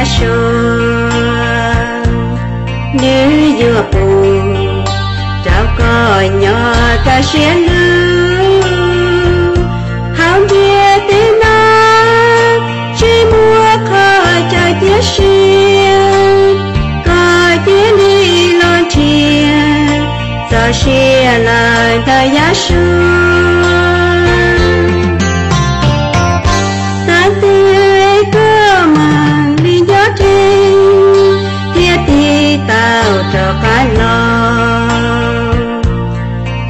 Yexus, nws yuav pub rau koj nyob kaj siab lug hauv ntiaj teb no, tsis muaj qhov chaw cia siab, koj cia li los nrhiav txoj sia lawm ntawm Yexus. Thaum twg koj mam li nco dheev thiab tig tau rov qab los,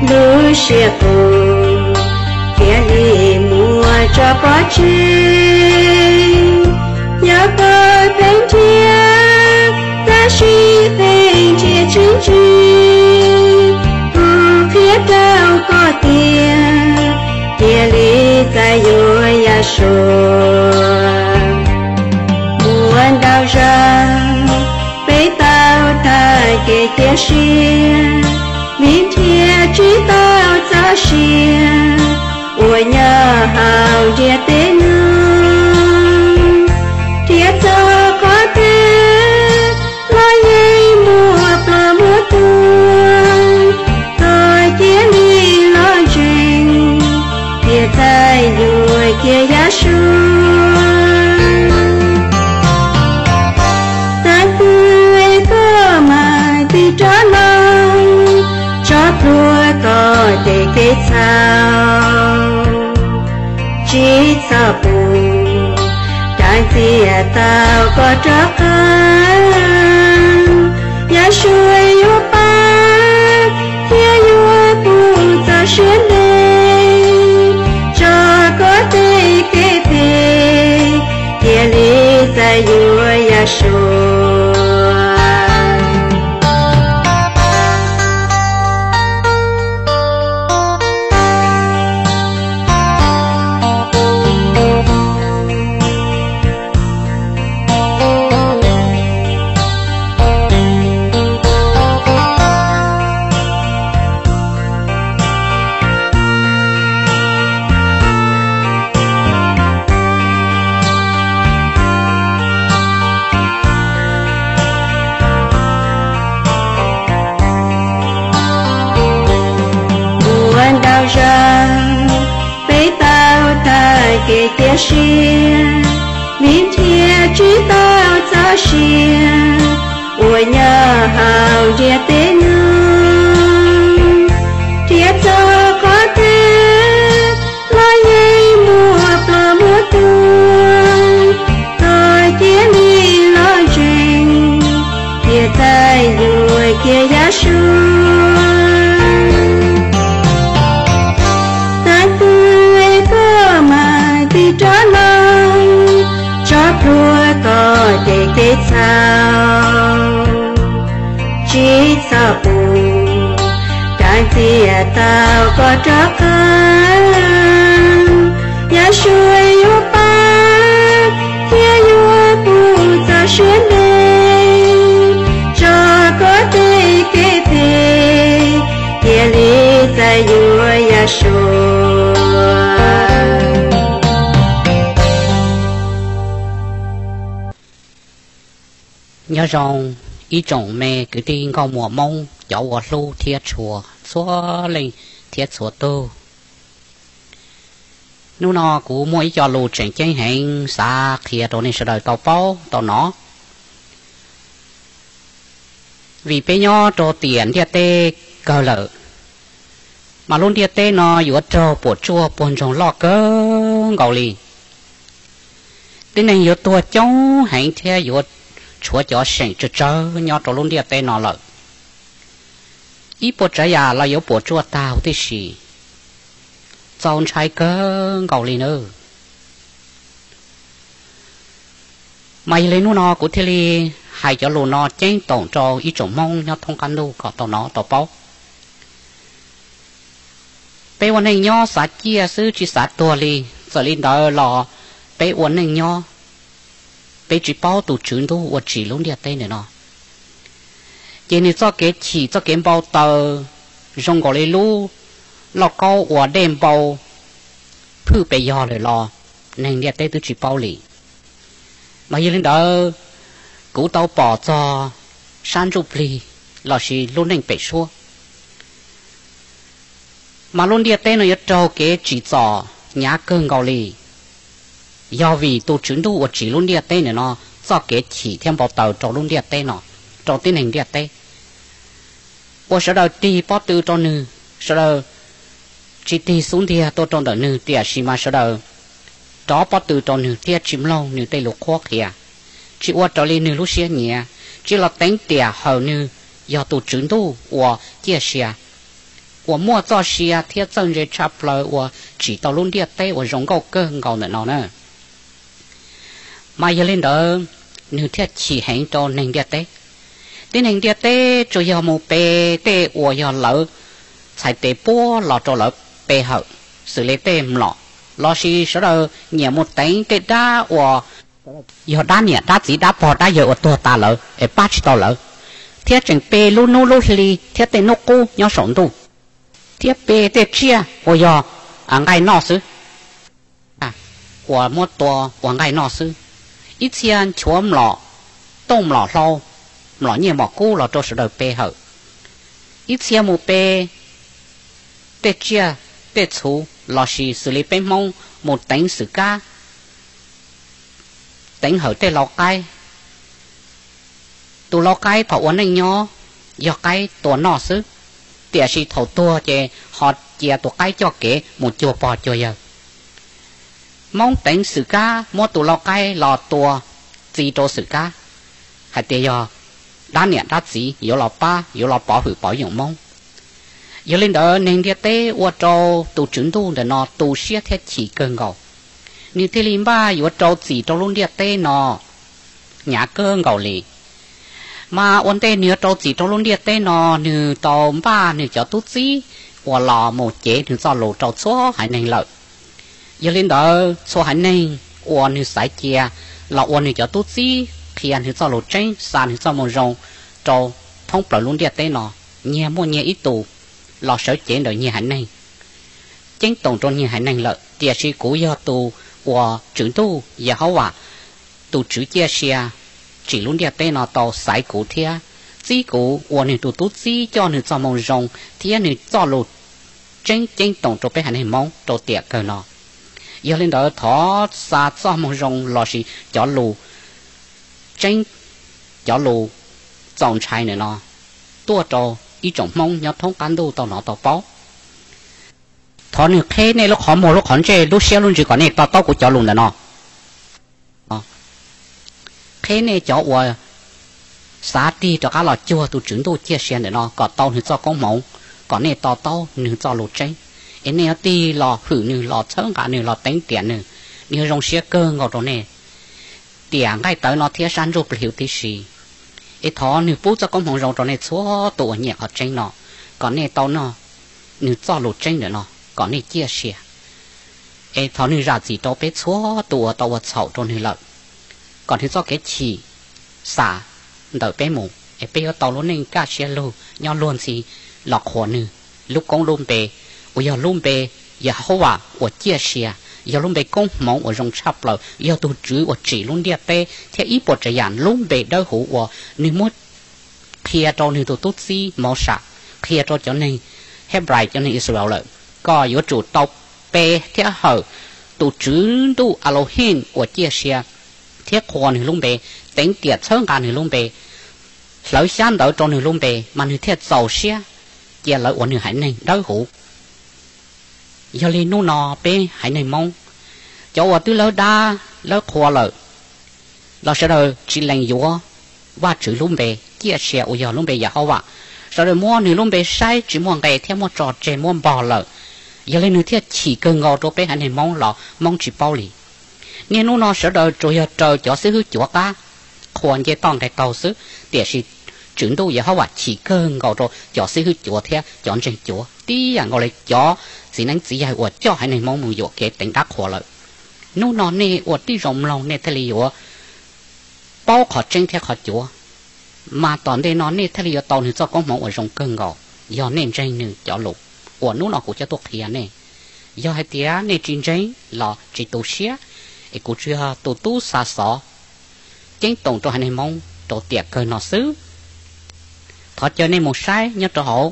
lub siab qub thiaj li muaj tso pov tseg. Yog koj pheej nrhiav tab sis pheej nrhiav tsis ntsib, kuv qhia rau koj tias cia li txais yuav Yexus. Muaj ntau zaus peb tau thaj kev cia siab, vim nrhiav tsis tau txoj sia uas nyob hauv ntiaj teb no. Nrhiav txog qhov twg los yeej muaj ploj muaj tuag, koj cia li los ntseeg thiab txais yuav kiag Yexus. Thaum twg koj mam tig rov los, tso plhuav koj tej kev txhaum, tsis txhob pub rau ntxias tau koj rov qab. Yexus yuav pab thiab yuav pub txoj sia ntev tso koj tej kev phem, cia li txais yuav Yexus. Muaj ntau zaus peb tau thaj kev cia siab, vim nrhiav tsis tau txoj sia uas nyob hauv ntiaj teb no. Nrhiav txog qhov twg los yeej muaj ploj muaj tuag, koj cia li los ntseeg thiab txais yuav kiag Yexus. Thaum twg koj mam tig rov los, tso plhuav koj tej kev txhaum, tsis txhob pub rau ntxias tau koj rov qab. Yexus yuav pab thiab yuav pub txoj sia ntev tso koj tej kev phem, cia li txais yuav Yexus. Nyob zoo ib tsoom me kwv tij nkauj muam Hmoob cov uas hlub thiab tshua txhua leej thiab txhua tug. Hnub no kuv muaj ib co lus tseem ceeb heev xav qhia rau nej sawv daws tau paub tau hnov. Vim peb nyob rau tiam ntiaj teb kawg lawm, mas lub ntiaj teb no yuav raug puas tsuaj puag ntsoog loj kawg nkaus li. Tib neeg yuav tuag coob heev thiab yuav tshuav cov seem tsawg tsawg nyob rau lub ntiaj teb no lawm. Ib puas tsav yam los yuav puas tsuaj tag huv tib si, txaus ntshai kawg nkaus li nawb. Mas yog li hnub no kuv thiaj li hais cov lus no ceeb toom rau ib tsoom Hmoob nyob thoob qab ntuj kom tau hnov tau paub. Peb ua neej nyob xav ciaj xwb tsis xav tuag li, txawm li ntawd los peb ua neej nyob, peb tsis paub tus Tswv Ntuj ua tsim lub ntiaj teb ntawm no, ces nws txoj kev chim txoj kev npau taws zoo nkaus li lub lauj kaub ua dej npau phwj pes yog lawm los neeg ntiaj teb twb tsis paub li. Mas yog li ntawd, Kuv tau pom txog sab ntsuj plig lossis lub neej pem suab, mas lub ntiaj teb no yuav raug kev tsim txom hnyav kawg nkaus li. Yog vim tus Tswv Ntuj uas tsim lub ntiaj teb ntawm no txoj kev chim thiab npau taws rau lub ntiaj teb no, rau tib neeg ntiaj teb, uas sawv daws tig pob tw rau nws, sawv daws tsis tig xub ntiag tuaj rau ntawm nws, tiam sis mas sawv daws rov pob tw rau nws thiab tsis mloog nws tej lus qhuab qhia, tsis ua raws li nws lub siab nyiam, tsis los teev tiam hawm nws yog tus Tswv Ntuj uas ciaj sia, uas muaj txoj sia thiab txawj ntse tshaj plaws uas tsim tau lub ntiaj teb uas zoo nkauj kawg nkaus ntawm no na. Mas yog li ntawd, nws thiaj chim heev rau neeg ntiaj teb. Tib neeg ntiaj teb tsuas yog mus pe tej uas yog lawv txhais tes puab los rau lawv pe hawm, xws li tej mlom, lossis sawv daws nyiam mus teev tej dab uas yog dab niam dab txiv dab pog dab yawg uas tuag tas lawm es pab tsis tau lawv, thiab tseem pe lub hnub lub hli thiab tej hnub qub nyob saum ntuj, thiab pe tej tsiaj uas yog nqaij noj xwb, uas muab tua ua nqaij noj xwb. Ib txhia nchuav mlom, tooj mlom hlau, mlom nyiaj mlom kub los rau sawv daws pe hawm. Ib txhia mus pe tej tsiaj tej txhu, lossis xws li peb Hmoob mus teev xwm kab, teev hawm tej lau qaib. Tus lau qaib thaum ua neej nyob yog qaib tua noj xwb, tiam sis thaum tuag ces ho cia tus qaib coj kev mus cuag pog cuag yawg. Hmoob teev xwm kab muab tus lau qaib los tua txi rau xwm kab, hais tias yog dab niam dab txiv yuav los pab, yuav los pov hwm pov yoom Hmoob. Yog li ntawd, neeg ntiaj teb ua rau tus Tswv Ntuj ntawm no tu siab thiab chim kawg nkaus, nws thiaj li npaj yuav rau txim rau lub ntiaj teb no hnyav kawg nkaus li. Mas ua ntej nws yuav rau txim rau lub ntiaj teb no, nws tau npaj nws cov tub txib uas los mus cev nws txoj lus rau txhua haiv neeg lawm. Yog li ntawd, txhua haiv neeg uas nws xaiv cia los ua nws cov tub txib qhia nws txoj lus tseeb, xa nws txoj moo zoo rau thoob plaws lub ntiaj teb no, nyias muaj nyias ib tus los sawv cev ntawm nyias haiv neeg, ceeb toom rau nyias haiv neeg lawm. Tiam sis kuv yog tus uas Tswv Ntuj Yehauvas, tus Tswv ciaj sia tsim lub ntiaj teb no tau xaiv kuv thiab txib kuv ua nws tus tub txib coj nws txoj moo zoo thiab nws txoj lus tseeb ceeb toom rau peb haiv neeg Hmoob rau tiam kawg no. Yog li ntawd, thov xa txoj moo zoo lossis cov lus tseeb, cov lus txaus ntshai ntawm no tuaj rau ib tsoom Hmoob nyob thoob qab ntuj tau hnov tau paub. Thov nws qheb nej lub qhov muag lub qhov ntsej lub siab lub ntsws kom nej to taub kuv cov lus ntawm no. Qheb nej cov uas xav tig rov qab los cuag tus Tswv Ntuj ciaj sia ntawm no kom tau nws txoj koob hmoov, kom nej to taub nws txoj lus tseeb, es nej yuav tig los hwm nws, los txhawb nqa nws, los teev tiam nws, nws yuav zoo siab kawg nkaus rau nej tiam nqaij tawv no thiab sab ntsuj plig huv tib si. Es thov nws pub txoj koob hmoov zoo rau nej txhua tus uas nyiam qhov tseeb no, kom nej tau noj nws txoj lus tseeb ntawm no, kom nej ciaj sia. Es thov nws zam txim rau peb txhua tus uas tau ua txhaum rau nws lawm, kom nws txoj kev chim xam ntawm peb mus, es peb yuav tau lub neej kaj siab lug nyob luag ntxhi los qhuas nws lub koob lub npe, uas yog lub npe Yehauvas uas ciaj sia, yog lub npe koob hmoov uas zoo tshaj plaws, yog tus Tswv uas tsim lub ntiaj teb thiab ib puas tsav yam lub npe dawb huv uas nws muab qhia rau nws tus tub txib Mauxas, qhia rau cov neeg Hebrais, cov neeg Israel lawm, kom yuav tsum tau pe thiab hawm tus Tswv Ntuj Alohim uas ciaj sia thiab qhuas nws lub npe, teev tiam txhawb nqa nws lub npe, hlawv xyab ntawv rau nws lub npe, mas nws thiaj txaus siab cia lawv ua nws haiv neeg dawb huv. Yog li hnub no peb haiv neeg Hmoob, cov uas twb lawb dab lawb qhua lawm, los sawv daws tsis lees yuav Vajtswv lub npe ciaj sia uas yog lub npe Yehauvas, sawv daws muab nws lub npe saib tsis muaj nqe thiab muab tso tseg muab npog lawm. Yog li nws thiaj chim kawg nkaus rau peb haiv neeg Hmoob los Hmoob tsis paub li. Niaj hnub no sawv daws tsuas yog raws cov xib hwb cuav qab qhuas nce toj nqe taug xwb, tiam sis Tswv Ntuj Yehauvas chim kawg nkaus rau cov xib hwb cuav thiab cov ntseeg cuav tib yam nkaus li cov txiv neeb txiv yaig uas coj haiv neeg Hmoob mus yuam kev teev dab qhuas lawm. Hnub no nej ua tib zoo mloog nej thiaj li yuav paub qhov tseeb thiab qhov cuav, mas tom ntej no nej thiaj li yuav tau nws txoj koob hmoov uas zoo kawg nkaus yog nej ntseeg nws cov lus uas hnub no kuv coj tuaj qhia nej. Yog hais tias nej tsis ntseeg los tsis tu siab, es kuv tsuas yog tus tub xa xov ceeb toom rau haiv neeg Hmoob rau tiam kawg no xwb. Thov caw nej mus saib nyob rau hauv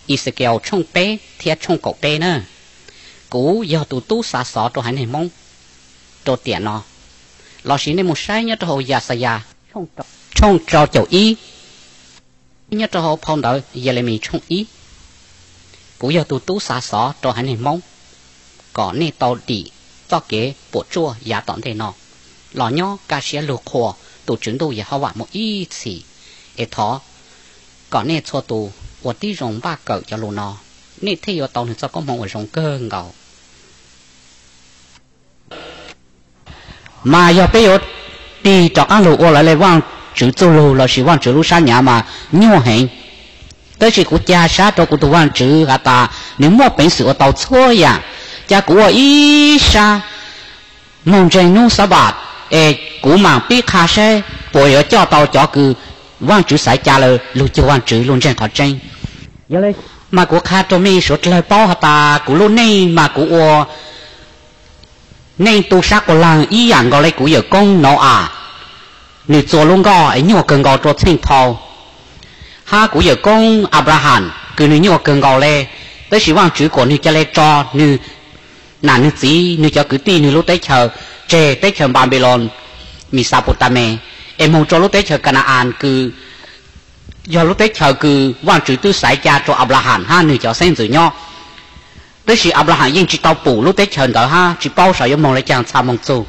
Exekiel tshooj peb thiab tshooj kaum peb na. Kuv yog tus tub xa xov rau haiv neeg Hmoob rau tiam no. Lossis nej mus saib nyob rau hauv Yaxayas tshooj rau caum ib, nyob rau hauv phau ntawv Yelemis tshooj ib. Kuv yog tus tub xa xov rau haiv neeg Hmoob kom nej tau dim txoj kev puas tsuaj yav tom ntej no, los nyob kaj siab lug qhuas tus Tswv Ntuj Yehauvas mus ib txhis, es thov kom nej txhua tus ua tib zoo npaj kawm cov lus no, nej thiaj yuav tau nws txoj koob hmoov uas zoo kawg nkaus. Mas yog peb yuav tig rov qab lug ua lawv le Vaajtswv txuj lug lossis Vaajtswv lub sab nyav mas nyuaj heev. Tab sis kuv ca sab rau kuv tus Vaajtswv has tas nws muaj peev xwm ua tau txhua yaam. Ca kuv ua ib sab moog ntseeg nub xab npam, es kuv maam pib qha saib puas yuav coj tau cov kws Vaajtswv xaiv ca lawm lug cuag Vaajtswv lug ntseeg qhov tseeb. Mas kuv qha rau mej suav dlawg paub has tas kuv lub neej mas kuv ua neej tu sab quas laag ib yaam nkaus le kuv yawm koob Nau-am, nws txua lub nkoj es nyuaj kawg nkaus rua txheej thau, hab kuv yawm koob Aplaham kws nws nyuaj kawg nkaus le, tab sis Vaajtswv kuas nws ca le tso nws nam nws txiv nws cov kwv tij nws lub teb chaws tseg teb chaws Npanpiloos, Mexaputames, es moog rua lub teb chaws Kana-as kws yog lub teb chaws kws Vaajtswv twb xaiv ca rua Aplaham hab nws cov xeeb ntxwv nyob. Tab sis Aplaham yeej tsi tau pum lub teb chaws ntawd hab tsi paub saib yuav moog le caag txha moog txug.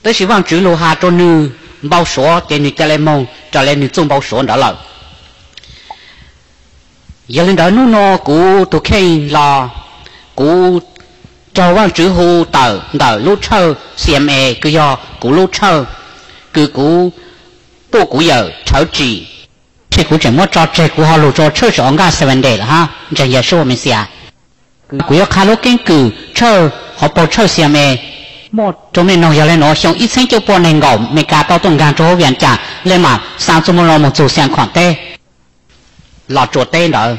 Tab sis Vaajtswv lug has rua nws npau suav ces nws ca le moog raws le nws txuj npau suav ntawd lawm. Yog le ntawd nub nua kuv tug kheej los kuv raug Vaajtswv hu tawm ntawm lub tshawj C M A kws yog kuv lub tshawj kws kuv tuaj kuv yawm rhawv tsim, tab sis kuv tseem muab tso tseg kuv ho lug rua tshawj tsim o nkaj Seventh Day lawm hab ntseeg Yeshua Messias. Kuv yuav qha lub keeb kwm tshawj hauv paug tshawj C M A muaj rua mej noog. Yog le nuav xyoo ib txheeb cuaj pua neeg nkaum Amelikas tau tuaj nkaag rua huv Vias Cas le maam xaa txuj moo loo moog txug Xia Khuam teb los Tsua teb ntawd,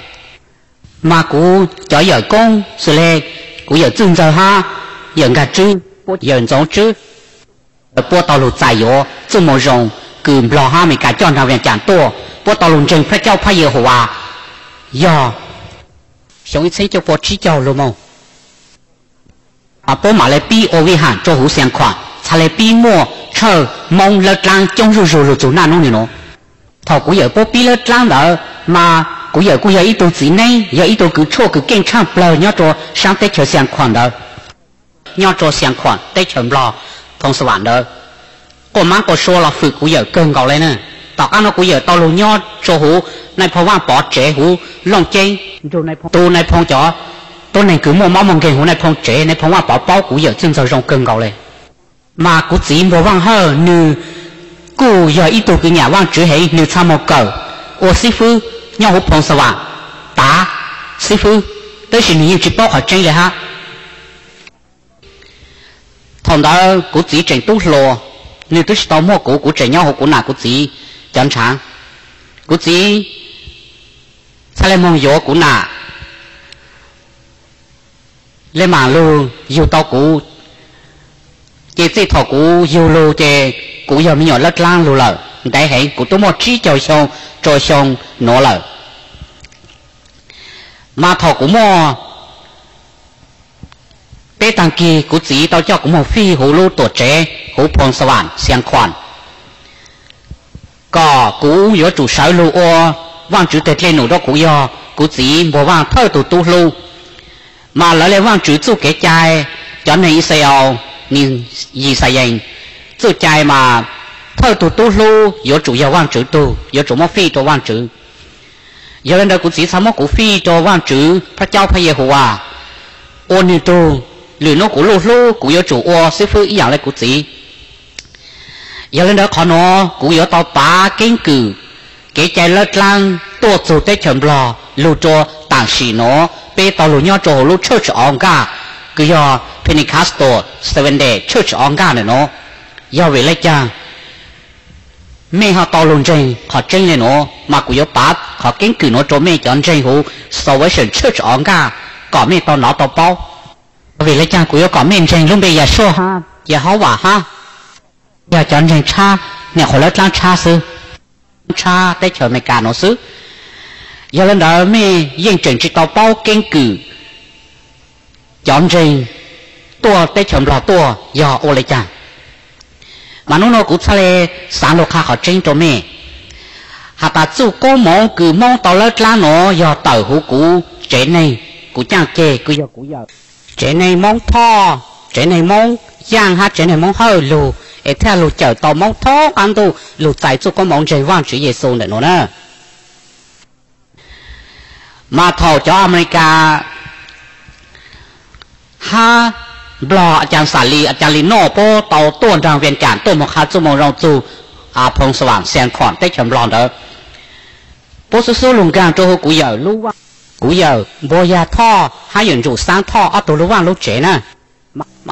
mas kuv cov yawm koob xws le kuv yawm Txwj Ntxawg hab yawm Nkag Tswb, yawm Ntxoov Tswb, puab tau lug txais yuav txuj moo zoo kws Nplog hab Amelikas coj nraag Vias Cas tuaj, puab tau lug ntseeg Phaj Caub Phaj Yehauvas yog xyoo ib txheeb cuaj pua tsib caug lug moog. Mas puab maam le pib ua vij ham rua huv Xia Khuam, txhad le pib muaj tshawj Moob lawb dlaab coob zuj zug lug txug naj nub nwg nuav. Thaum kuv yawm puab pib lawb dlaab ntawd, mas kuv yawm kuj yog ib tug txiv neeb, yog ib tug kws tshuaj kws keej tshaaj plawg nyob rua saab teb chaws Xia Khuam ntawd, nyob rua Xia Khuam teb chaws Nplog, Phoos Xas Vam ntawd. Quaj maab quaj sua los fwm kuv yawm kawg nkaus le na. Tom qab nuav kuv yawm tau lug nyob rua huv Nais Phoo Vaaj Pov tsev huv Looj Ceeb, tu Nais Phoo cov tuab neeg kws muaj mob muaj nkeeg huv Nais Phoo tsev, Nais Phoo Vaaj Pov paub kuv yawm Txwj Ntxawg zoo kawg nkaus le. Mas kuv txiv Npuag Vaaj Hawj nwg kuj yog ib tug kws nyam Vaajtswv heev, nwg txhad moog kawm ua xib fwb nyob huv Phoos Xas Vam, tav xib fwb, tab sis nwg yeej tsi paub qhov tseeb le hab. Thaum ntawd kuv txiv tseem tub hluas, nwg twb tsi tau muaj kuv, kuv tseem nyob huv kuv nam kuv txiv cov nrhav. Kuv txiv txhad le moog yuav kuv nam le maam lug yug tau kuv. Ces txij thaum kuv yug lug ces kuv yog me nyuam lawb dlaab lug lawm ntev heev, kuv twb muaj tsib caug xyoo rua xyoo nuav lawm. Mas thaum kuv muaj peb taag kis kuv txiv tau coj kuv moog fij huv lub tuam tsev huv Phoos Xas Vam, Xia Khuam, kom kuv yuav tsum sawv lug ua Vaajtswv teg dlej num rua kuv yog kuv txiv Npuag Vaaj Hawj tug tub hlub. Mas lawv le Vaajtswv txuj kev cai, cov neeg Yixalayees, Yixalayees txuj cai mas Hawj tug tub hlub yuav tsum yog Vaajtswv tug, yuav tsum muab fij rua Vaajtswv. Yog le ntawd kuv txiv txhad muab kuv fij rua Vaajtswv Phaj Caub Phaj Yehauvas ua nwg tug. Lwm nub kuv luj hlub kuv yuav tsum ua xib fwb ib yaam le kuv txiv. Yog le ntawd qhov nuav kuv yuav tau pav keeb kwm kev cai lawb dlaab tuaj txug teb chaws Nplog lug rua taam sim nuav peb tau lug nyob rua huv lub tshawj tsim o nkaj kws yog Pentecostal Seventh Day tshawj tsim o nkaj ntawm nuav. Yog vim le caag mej ho tau lug ntseeg qhov tseeb le nuav, mas kuv yuav pav qhov keeb kwm nuav rua mej cov ntseeg huv Salvation tshawj tsim o nkaj kom mej tau nov tau paub. Vim le caag kuv yuav kom mej ntseeg lub npe Yeshua hab Yehauvas hab yog cov ntseeg tshab Niam qhuav lawv dlaab tshab xwb, tshab teb chaws Amelikas nuav xwb. Yog le ntawd mej yeej tseem tsis tau paub keeb kwm cov ntseeg tuaj teb chaws Nplog tuaj yog ua le caag. Mas nub nua kuv txhaj le xaav lug qha qhov tseeb rua mej has tas txuj koob moov kws Moob tau lawb dlaab nuav yog tawm huv kuv tsev neeg, kuv caaj ceg kws yog kuv yawm, tsev neeg Moob Thoj, tsev neeg Moob Yaaj hab tsev neeg Moob Hawj lug, es thiaj lug cawm tau Moob thoob qaab ntuj lug txais txuj koob moov ntseeg Vaajtswv Yexus ntawm nuav na. Mas thaum cov Amelikas hab Nplog, a caag Xaam Lis, a caag Lis Noj puab tau tuaj nraag Vias Cas tuaj moog qha txuj moo zoo txug Phoo Xaam Vaam Xias Khoom teb chaws Nplog ntawd, puab xub xub lug nkaag rua huv kuv yawm lub vaaj, kuv yawm Npuag Yag Thoj hab yawm Ntsuj Xaab Thoj ob tug lub vaaj lub tsev na.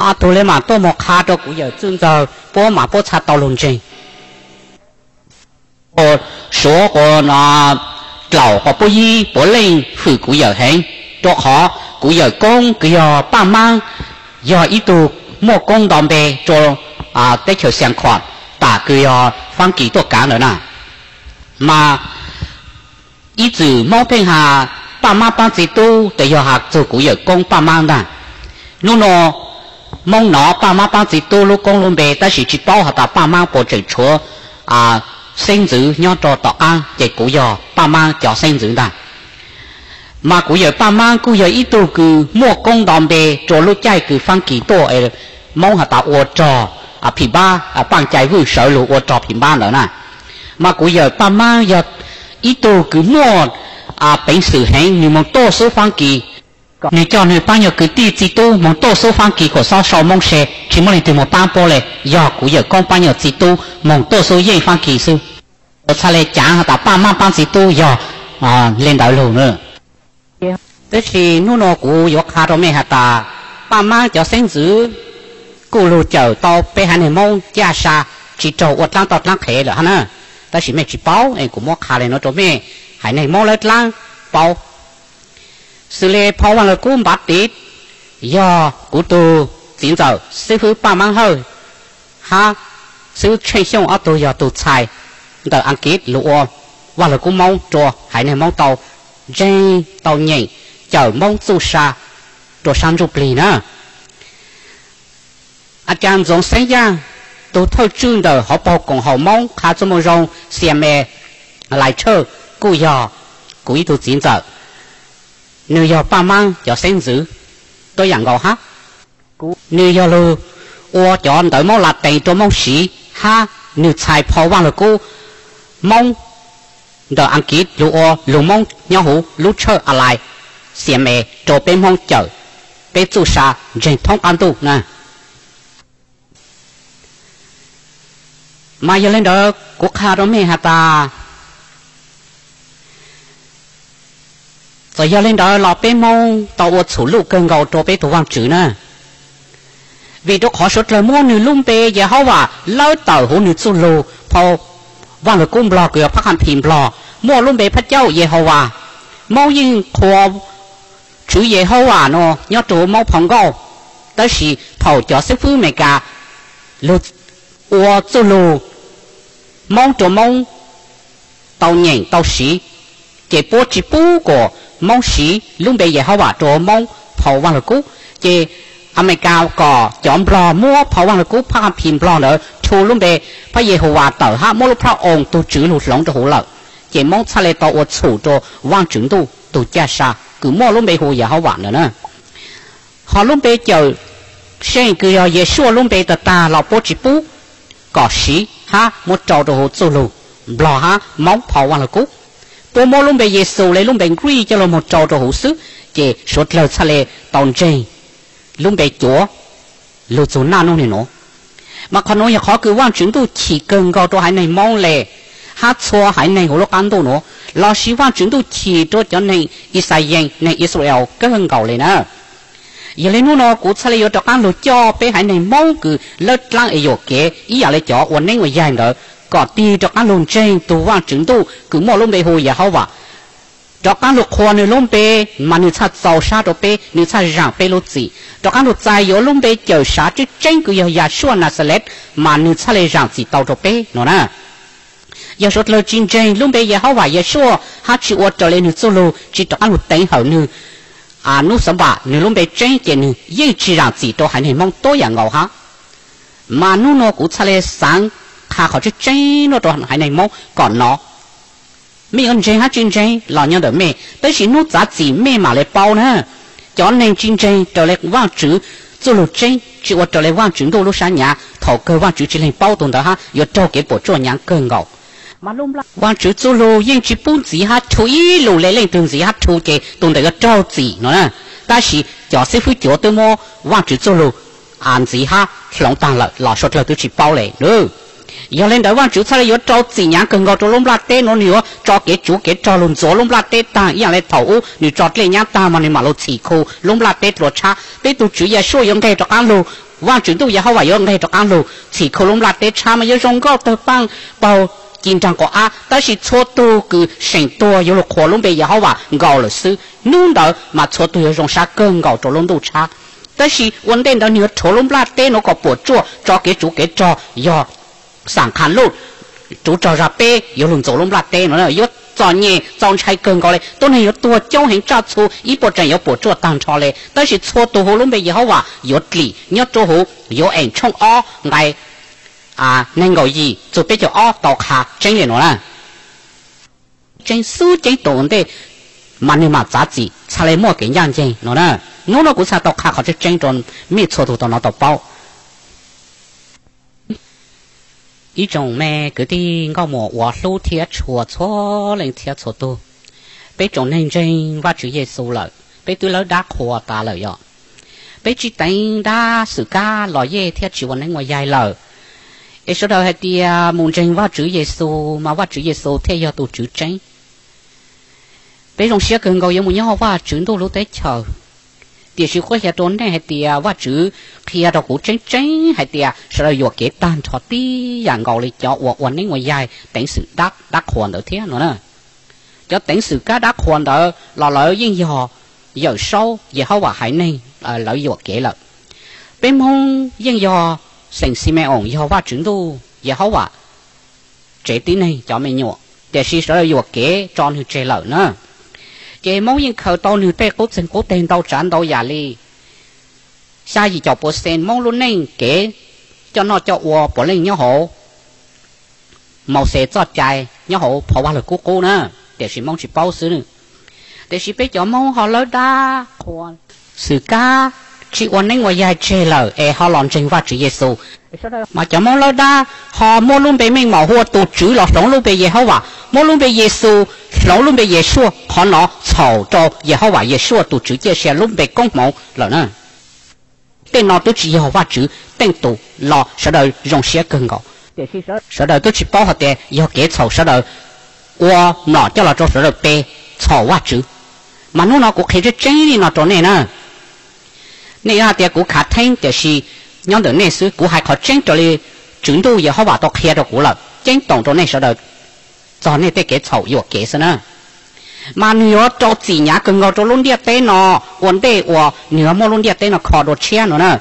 Ob tug le maam tuaj moog qha rua kuv yawm txwj ntxawg puab mas puab txhaj tau lug ntseeg. Suav quas dlaum quas puab yib puav leej hwm kuv yawm heev, rua qhov kuv yawm koob kws yog Paj Maab yog ib tug muaj koob nto npe rua teb chaws Xias Khoom, tam kws yog Faab Kis tuaj kaav ntawd na. Mas ib txwm Moob pheej has Paj Maab Paab Txiv Tub, tes yog has txug kuv yawm koob Paj Maab ntag. Nub nua Moob nov Paj Maab Paab Txiv Tub lub koob lub npe tab sis tsis paub has tas Paj Maab puas tseem tshuav xeeb ntxwv nyob rua tom qaab, ces kuv yog Paj Maab cov xeeb ntxwv ntag. Mas kuv yawm Paj Maab kuj yog ib tug kws muaj koob nto npe rua lub caij kws Faab Kis tuaj, Moob has tas ua rog phim npab, Paaj Cai Vwj sawv lug ua rog phim npab ntawd na. Mas kuv yawm Paj Maab yog ib tug kws muaj peev xwm heev, nwg moog tuaj xub Faab Kis, nwg coj nwg paab nyuas kwv tij txiv tub moog tuaj xub Faab Kis kuas xob sau Moob se tsis muaj leej twg moog paab puab le, yog kuv yawm koob paab nyuas txiv tub moog tuaj xub yeej Faab Kis xwb. Kuv txhaj le caav has tas Paj Maab Paab Txiv Tub yog le ntawd lug na. Tab sis nub nua kuv yuav qha rua mej has tas Paj Maab cov xeeb ntxwv kuj lug cawm tau peb haiv neeg Moob caj sa tsis raug ua dlaab toj dlaab qhev lawm hab na. Tab sis mej tsis paub es kuv muab qha le nuav rua mej haiv neeg Moob lawv dlaab paub. Xws le phau Vaaj Lug Kub Npav Tiv yog kuv tug txiv ntxawm xib fwb Paj Maab Hawj hab xib fwb Tsheej Xyooj ob tug yog tug txhais ntawm Askiv lug ua Vaaj Lug Kub Moob rua haiv neeg Moob tau ntseeg tau nyeem cawm Moob txuj sa rua sab ntsuj plig na. A caag Ntxoov Xeeb Yaaj, tug thawj tswj ntawm hauv paug koom haum Moob qha txuj moo zoo Xias Mes Lais Tshawj kuj yog kuv ib tug txiv ntxawm. Nwg yog Paj Maab cov xeeb ntxwv tuab yaam nkaus hab. Nwg yog lug ua cov ntawv Moob Laj Tees rua Moob siv hab nwg txhais phau Vaaj Lug Kub Moob ntawm Askiv lug ua lug Moob nyob huv lub tshawj a lais Xias Mes rua peb Moob cawm peb txuj sa ntseeg thoob qaab ntuj na. Mas yog le ntawd kuv qha rua mej has tas, txawm yog le ntawd los peb Moob tau ua txhum luj kawg nkaus rua peb tug Vaajtswv na. Vim rua qhov suav dlawg muab nwg lub npe Yehauvas lawb tawm huv nwg txuj lug phau Vaaj Lug Kub Nplog kws yog Phab Qha Phim Nplog muaj lub npe phab caub Yehauvas. Moob yeej qhuas Tswv Yehauvas nua nyob rua huv Moob phau nkauj, tab sis thaum cov xib fwb Amelikas lug ua txuj lug Moob rua Moob tau nyeem tau siv, ces puab tsis pub kuas Moob siv lub npe Yehauvas rua Moob phau Vaaj Lug Kub. Ces Amelikas kom cov Nplog muab phau Vaaj Lug Kub Phab Qha Phim Nplog ntawd rhu lub npe phab Yehauvas tawm hab muab lub phab oos tug Tswv lug hloov rua huv lawm. Ces Moob txhaj le tau ua txhum rua Vaajtswv Ntuj tug caj sa kws muaj lub npe hu Yehauvas ntawd na. Ho lub npe cawm seej kws yog Yesuaj lub npe tag tag los puab tsis pub kom siv hab muab rau rua huv txuj lug Nplog hab Moob phau Vaaj Lug Kub. Puab muab lub npe Yexus le lub npe Nkrij coj lug moog rau rua huv xwb, ces suav dlawg txhaj le tau ntseeg lub npe cuav lug txug naj nub nwg nuav. Mas qhov nuav yog qhov kws Vaajtswv Ntuj chim kawg nkaus rua haiv neeg Moob le, hab txhua haiv neeg huv lub qaab ntuj nuav, lossis Vaajtswv Ntuj chim rua cov neeg Yixalayees neeg Israel kawg nkaus le na. Yog le nub nua kuv txhaj le yuav rov qaab lug coj peb haiv neeg Moob kws lawb dlaab es yuam kev ib yaam le cov ua neeb ua yaig ntawd kom tig rov qaab lug ntseeg tug Vaajtswv Ntuj kws muaj lub npe hu Yehauvas, rov qaab lug qhuas nwg lub npe, mas nwg txhaj txaus sab rua peb, nwg txhaj zaam peb lub txim, rov qaab lug txais yuav lub npe cawm sav tseeb tseeb kws yog Yahshua Nazareth, mas nwg txhaj le zaam txim tau rua peb no na. Yog suav dlawg tsis ntseeg lub npe Yehauvas Yeshua hab tsis ua raws le nwg txuj lug, tsis rov qaab lug teev hawm nwg nub xav npam, nwg lub npe tseeb ces nwg yeej tsis zaam txim rua haiv neeg Moob tuab yaam nkaus hab. Mas nub nua kuv txhaj le xaav qha qhov tseeb tseeb nuav rua haiv neeg Moob kom nov. Mej yuav ntseeg hab tsis ntseeg los nyob ntawm mej, tab sis nub txav txim mej mam le paub na. Cov neeg tsis ntseeg raws le Vaajtswv txuj lug tseeb, tsis ua raws le Vaajtswv ntuj lub sab nyaav, thaus kawg Vaajtswv tsis leeg paub tug ntawd hab yuav raug kev puam tsuaj nyaav kawg nkaus. Vaajtswv txuj lug yeej tsis pub ntxiv hab rhu ib lus le, leej twg ntxiv hab rhu ces tug ntawd yuav raug txim no na. Tab sis cov xib fwb cuav twb muab Vaajtswv txuj lug ntxiv hab hloov taag lawm los suav dlawg twb tsis paub le. Yog le ntawd Vaajtswv txhaj le yuav rau txim nyaav kawg nkaus rua lub nplaj teb nuav, nwg yuav tso kev tsuv kev rog lug ntxuav lub nplaj teb taag ib yaam le thaus ub nwg tso dlej nyab taag mas nwg mam lug txhim khu lub nplaj teb dlua tshab. Peb tug Tswv Yeshua yuav nqeg rov qaab lug, Vaajtswv ntuj Yehauvas yuav nqeg rov qaab lug txhim khu lub nplaj teb tshab mas yuav zoo nkauj tawg paaj paug ci nraag quas ab, tab sis txhua tug kws seem tuag yuav lug qhuas lub npe Yehauvas nkaus lawm xwb. Nub ntawd mas txhua tug yuav zoo sab kawg nkaus rua lub ntuj tshab. Tab sis ua ntej ntawd nwg yuav rhuav lub nplaj teb nuav kom puam tsuaj, tso kev tsuv kev rog, yog Xam Qhas Luj, tsuv rog zag peb yuav lug ntxuav lub nplaj teb nuav, yuav txom nyem txaus ntshai kawg nkaus le. Tuab neeg yuav tuag coob heev, tsaj txhu ib puas tseem yuav puam tsuaj taag nrho le. Tab sis txhua tug hu lub npe Yehauvas yuav dlim. Nyob rua huv Yau-ees tshooj ob nqai neeg nkaum yim txug peb caug ob tau qha tseeb le nuav na. Tseeb xub ceeb toom ua ntej mas nwg mam txav txim txhaj le muaj kev ncaj nceeg no na. Nub nua kuv txhaj tau qha qhov tseeb tseeb rua mej txhua tug tau nov tau paub. Ib tsoom me kwv tij nkauj muam uas hlub thiab tshua txhua leej thiab txhua tug, peb tsoom neeg ntseeg Vajtswv Yexus lawm, peb twb lawb dab qhuas tas lawm yom. Peb tsis teev dab xwm kab los yej thiab tsis ua neeb ua yaig lawm. Es sawv daws hais tias mus ntseeg Vajtswv Yexus mas Vajtswv Yexus thiaj yog tus Tswv tseeb. Peb zoo siab kawg nkaus yuav mus nyob hauv Vajtswv ntuj lub teb chaws. Tiam sis qhuab qhia rau nej hais tias Vajtswv qhia rau kuv tseeb tseeb hais tias sawv daws yuam kev tag nrho tib yam nkaus li cov uas ua neeb ua yaig teev xwm dab qhuas ntawd thiab no na. Cov teev xwm kab dab qhuas ntawd los lawv yeej yog Yawm Saub Yehauvas haiv neeg lawv yuam kev lawm. Peb Hmoob yeej yog xeem Xime-oos, yog Vajtswv ntuj Yehauvas tsev tib neeg cov me nyuam, tiam sis sawv daws yuam kev tso nwg tseg lawm na. Ces Hmoob yeej khaws tau nwg tej qub txeeg qub teg ntau tsav ntau yam li xya yim caum puas xees Hmoob lub neej kev coj noj coj ua puav leej nyob hauv Mauxes txoj cai, nyob hauv phau Vaj Lug Kub Qub na, tiam sis Hmoob tsis paub xwb. Tiam sis peb cov Hmoob ho lawb dab qhuas xwm kab tsis ua neeb ua yaig tseg lawm es ho los ntseeg Vajtswv Yexus. Mas cov Hmoob lawb dab ho muab lub npe meej mom hu ua tus Tswv los hloov lub npe Yehauvas, muab lub npe Yexus hloov lub npe Yeshua, qhov no txhaum rau Yehauvas Yeshua tus Tswv ciaj sia lub npe koob hmoov lawm na. Tej no twb tsis yog Vajtswv teej tus los sawv daws zoo siab kawg nkaus. Sawv daws twb tsis paub hais tias yog kev txhaum sawv daws ua mlom coj los rau sawv daws pe txhaum Vajtswv. Mas hnub no kuv qhia tseeb tseeb li no rau nej na. Nej hais tias kuv khav theeb, tiam sis nyob ntawm nej xwb, kuv hais qhov tseeb raws li Tswv Ntuj Yehauvas tau qhia rau kuv lawm, ceeb toom rau nej sawv daws txog nej tej kev txhaum yuam kev xwb na. Mas nwg yuav rau txim hnyav kawg nkaus rau lub ntiaj teb no ua ntej uas nwg yuav muab lub ntiaj teb no kho dua tshiab no na.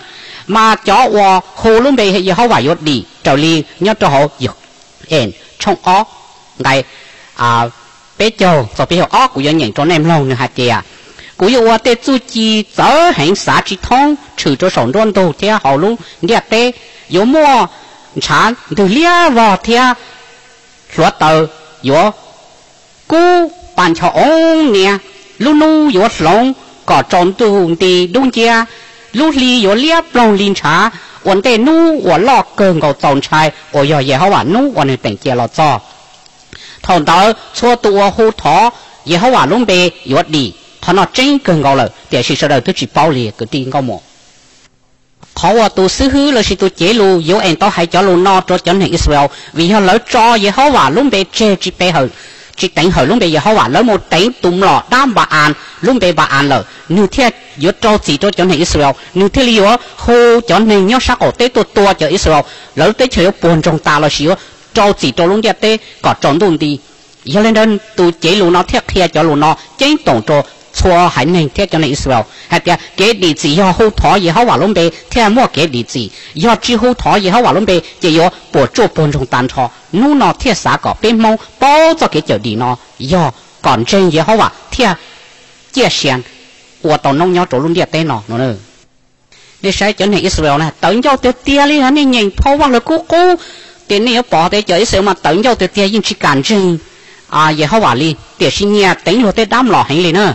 Mas cov uas hu lub npe Yehauvas yuav dim raws li nyob rau hauv Yog-ees tshooj ob nqai peb caug txog peb caug ob, kuv yuav nyeem rau nej mloog. Nws hais tias, kuv yuav ua tej txuj ci txawv heev xav tsis thoob tshwm rau saum nruab ntug thiab hauv lub ntiaj teb. Yuav muaj ntshav ntws liab vog thiab hluav taws yuav kub pa ncho oo niab. Lub hnub yuav hloov kom tsaus ntuj nti dub nciab. Lub hli yuav liab ploog li ntshav. Ua ntej hnub uas loj kawg nkaus txaus ntshai uas yog Yehauvas hnub uas nws teem cia los txog, thaum ntawd txhua tus uas hu thov Yehauvas lub npe yuav dim. Qhov no tseeb kawg nkaus lawm, tiam sis sawv daws twb tsis paub li kwv tij nkauj muam. Qhov uas tus xib hwb lossis tus cev lus Yau-ees tau hais cov lus no rau cov neeg Israel, vim yog lawv tso Yehauvas lub npe tseg, tsis pe hawm, tsis teev hawm lub npe Yehauvas, lawv mus teev tus mlom dab Npa-as, lub npe Npa-as lawm, nws thiaj yuav rau txim rau cov neeg Israel, nws thiaj li yuav hu cov neeg nyob sab qaum teb tuaj tua cov Israel, lawv lub teb chaws yuav puas ntsoog tas lossis yuav rau txim rau lub ntiaj teb kom tsaus ntuj nti. Yog li ntawd tus cev lus no thiaj qhia cov lus no ceeb toom rau txhua haiv neeg thiab cov neeg Israel hais tias kev dim txim yog hu thov Yehauvas lub npe thiaj muaj kev dim txim, yog tsis hu thov Yehauvas lub npe ces yuav puas tsuaj puag ntsoog tag nrho. Hnub no thiaj xav kom peb Hmoob paub txoj kev cawm dim no, yog kom ntseeg Yehauvas thiaj ciaj sia ua tau noob nyob rau lub ntiaj teb no no. Nej saib cov neeg Israel na tawv ncauj tiag tiag li, nej nyeem phau Vaj Lug Kub qub ces nej yuav pom tias cov Israel mas tawv ncauj tiag tiag, yeej tsis kam ntseeg Yehauvas li, tiam sis nyias teev luag tej dab mlom heev li na.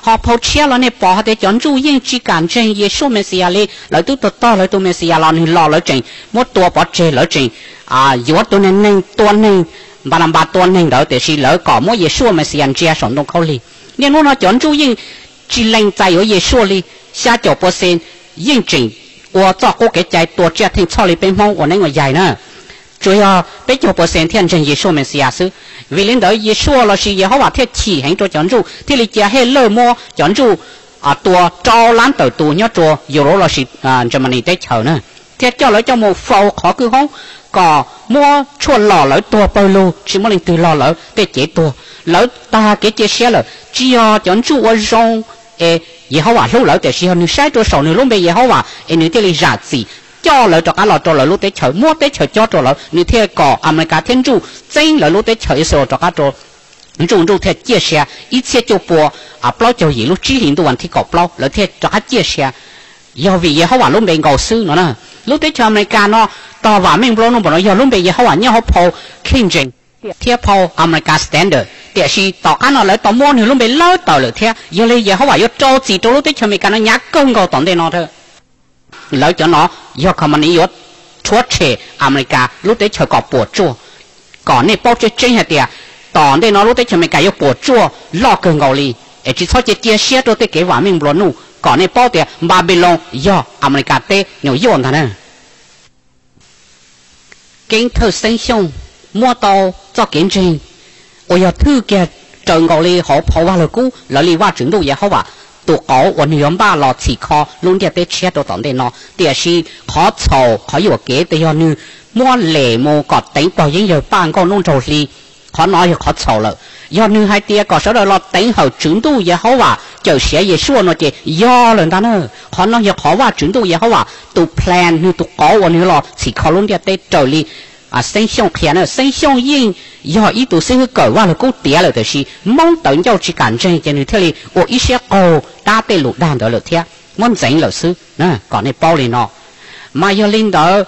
Ho phau tshiab los nej pom hais tias cov Ntsuj yeej tsis kam ntseeg Yeshua Mexiyas li, lawv twb tuag tog lawv tus Mexiyas los nws los lawv tseem muab tua pov tseg, lawv tseem yuav tus neeg tua neeg, Npananpas tua neeg ntawd, tiam sis lawv kom muab Yeshua Mexiyas ntsia saum ntoo khaub lig. Niaj hnub no cov Ntsuj yeej tsis lees txais yuav Yeshua li, xya caum percent yeej tseem ua txoj qub kev cai tua tsiaj theej txhoj li peb Hmoob ua neeb ua yaig na. Tsuas yog peb caug percent thiaj ntseeg Yeshua Mexiyas xwb. Vim li ntawd Yeshua lossis Yehauvas thiaj chim heev rau cov Ntsuj thiaj li cia Hitler muab cov Ntsuj tua rau lab tawm tus nyob rua Europe lossis Germany teb chaws na, thiab coj lawv coj mus faus qhov kwj hoob kom muab tshuaj lom lawv tuag pawg lug, tsis muaj leej twg log lawv tej cev tuag. Lawv tag kev cia siab lawm, tsis yog cov Ntsuj ua zoo es Yehauvas hlub lawv, tiam sis yog nws saib rau saum nws lub npe Yehauvas es nws thiaj li zam txim coj lawv rov qab los rau lawv lub teb chaws, muab teb chaws cob rau lawv, nws thiaj kom Amelikas thiab Ntsuj txeeb lawv lub teb chaws Israel rov qab rau Ntsuj, Ntsuj thiaj ciaj sia ib txhiab cuaj pua plaub caug yim lub tsib hlis ntuj vas thib kaum plaub lawv thiaj rov qab ciaj sia. Yog vim Yehauvas lub npe nkaus xwb no na. Lub teb chaws Amelikas no, tog vam meej nplua nuj npaum no yog lub npe Yehauvas nyob hauv phau King James thiab phau American Standard, tiam sis tom qab no lawv tau muab nws lub npe lawb tawm lawm thiab. Yog li Yehauvas yuav rau txim rau lub teb chaws Amelikas no hnyav kawg nkaus tom ntej no. Lawv cov no yog company yuav rhuav tshem Amelikas lub teb chaws kom puas tsuaj. Kom nej paub tseeb tseeb hais tias tom ntej no lub teb chaws Amelikas yuav puas tsuaj loj kawg nkaus li, es tsis txhob cia cia siab rau tej kev vam meej nplua nuj. Kom nej paub tias Npanpiloos yog Amelikas teb nyuam yuaj ntag na. Keeb thawj Xeeb Xyooj muab tau txoj kev ntseeg uas yog thwj kiag raws nkaus li hauv phau Vaj Lug Kub, lawv li Vajtswv Ntuj Yehauvas tus qauv uas nws yuav npaj los txhim kho lub ntiaj teb tshiab rau tom ntej no. Tiam sis qhov txhaum qhov yuam kev tes yog nws muab lem mus kom teev pog yeeb yawg paj nkauj nub nraug hli. Qhov no yog qhov txhaum lawm. Yog nws hais tias kom sawv daws los teev hawm Tswv Ntuj Yehauvas cawm siav Yeshua no ces yog lawm ntag na. Qhov no yog qhov Vajtswv Ntuj Yehauvas tus plan, nws tus qauv uas nws los txhim kho lub ntiaj teb raws li Xeeb Xyooj qhia na. Xeeb Xyooj yeej yog ib tug xib hwb kawm Vaj Lug Kub tiav lawm, tiam sis Hmoob tawv ncauj tsis kam ntseeg ces nws thiaj li ua ib siab qaug dab tej lus dag ntawd lawm thiab muab ntxeev lawm xwb. Kom nej paub li no. Mas yog li ntawd,